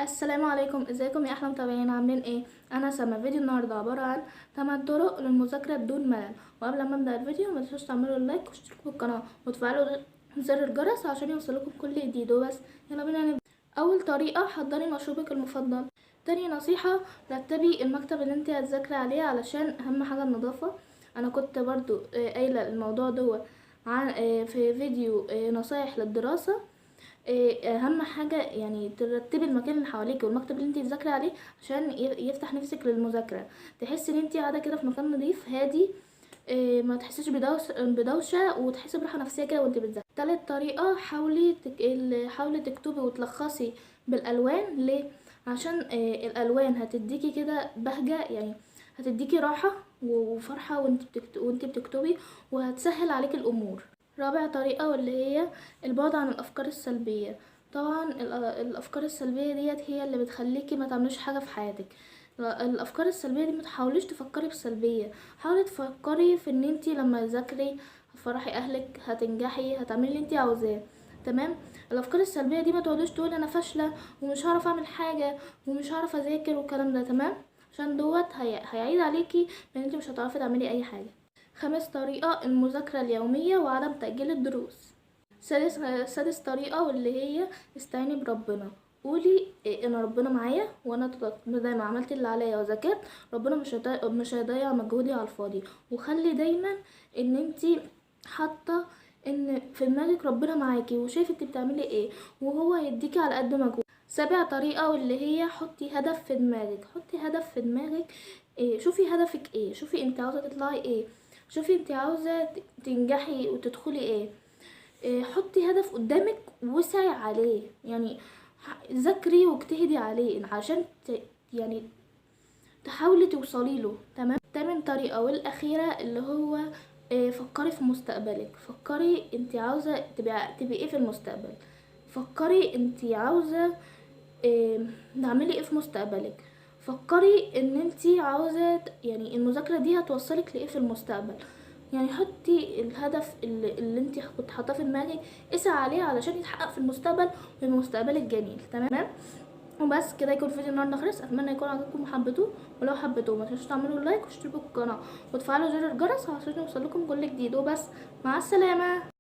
السلام عليكم، ازيكم يا احلى متابعين؟ عاملين ايه؟ انا سما. فيديو النهارده عبارة عن 8 طرق للمذاكره بدون ملل. وقبل ما ابدا الفيديو ما تنسوش تعملوا like واشتركوا في القناة وتفعلوا زر الجرس عشان يوصلكم كل جديد. وبس، يلا بينا نبدا. اول طريقه، حضري مشروبك المفضل. تاني نصيحة، رتبي المكتب اللي انت هتذاكري عليه علشان اهم حاجة النظافة. انا كنت برضو قايله الموضوع دوت في فيديو نصايح للدراسة. اهم حاجة يعني ترتبي المكان اللي حواليك والمكتب اللي انت تذاكري عليه عشان يفتح نفسك للمذاكره، تحسي ان انت قاعدة كده في مكان نظيف هادي، ما تحسيش بدوشه وتحسي براحة نفسية كده وانت بتذاكري. تالت طريقه، حاولي تكتبي وتلخصي بالالوان. ليه؟ عشان الالوان هتديكي كده بهجة، يعني هتديكي راحة وفرحه وانت بتكتبي، وهتسهل عليك الامور. رابع طريقة واللي هي البعد عن الأفكار السلبية. طبعا الأفكار السلبية ديت هي اللي بتخليكي ما تعمليش حاجة في حياتك. الأفكار السلبية دي ما تحاوليش تفكري بسلبية، حاولي تفكري في ان انتي لما تذاكري هتفرحي اهلك، هتنجحي، هتعملي اللي انتي عاوزاه. تمام؟ الافكار السلبية دي ما تقعديش تقولي انا فاشلة ومش هعرف اعمل حاجة ومش هعرف اذاكر والكلام ده. تمام؟ عشان دوت هيعيد عليكي ان انتي مش هتعرفي تعملي اي حاجة. خامس طريقة، المذاكرة اليومية وعدم تأجيل الدروس. سادس طريقة واللي هي استعيني بربنا. قولي ان ربنا معايا وانا زي ما عملت اللي عليا وذاكرت، ربنا مش هيضيع مجهودي على الفاضي. وخلي دايما ان انتي حاطه ان في دماغك ربنا معاكي وشايف انتي بتعملي ايه وهو هيديكي على قد مجهود. سابع طريقة واللي هي حطي هدف في دماغك. حطي هدف في دماغك، شوفي هدفك ايه، شوفي انت عاوزة تطلعي ايه، شوفي انت عاوزة تنجحي وتدخلي ايه. حطي هدف قدامك وسعي عليه، يعني ذاكري واجتهدي عليه عشان يعني تحاولي توصلي له. تمام؟ تامن طريقة والأخيرة اللي هو فكري في مستقبلك. فكري انت عاوزة تبقي ايه في المستقبل، فكري انت عاوزة تعملي ايه في مستقبلك، فكري ان انت عاوزة يعني المذاكرة دي هتوصلك لايه في المستقبل. يعني حطي الهدف اللي انت كنت حاطاه في دماغك، اسعي عليه علشان يتحقق في المستقبل ويبقى مستقبلك جميل. تمام؟ وبس كده يكون فيديو النهارده خلص. اتمنى يكون عجبكم وحبيتوه، ولو حبيتوه ما تنسوش تعملوا like واشتركوا في القناة وتفعلوا زر الجرس عشان يوصلكم كل جديد. وبس، مع السلامة.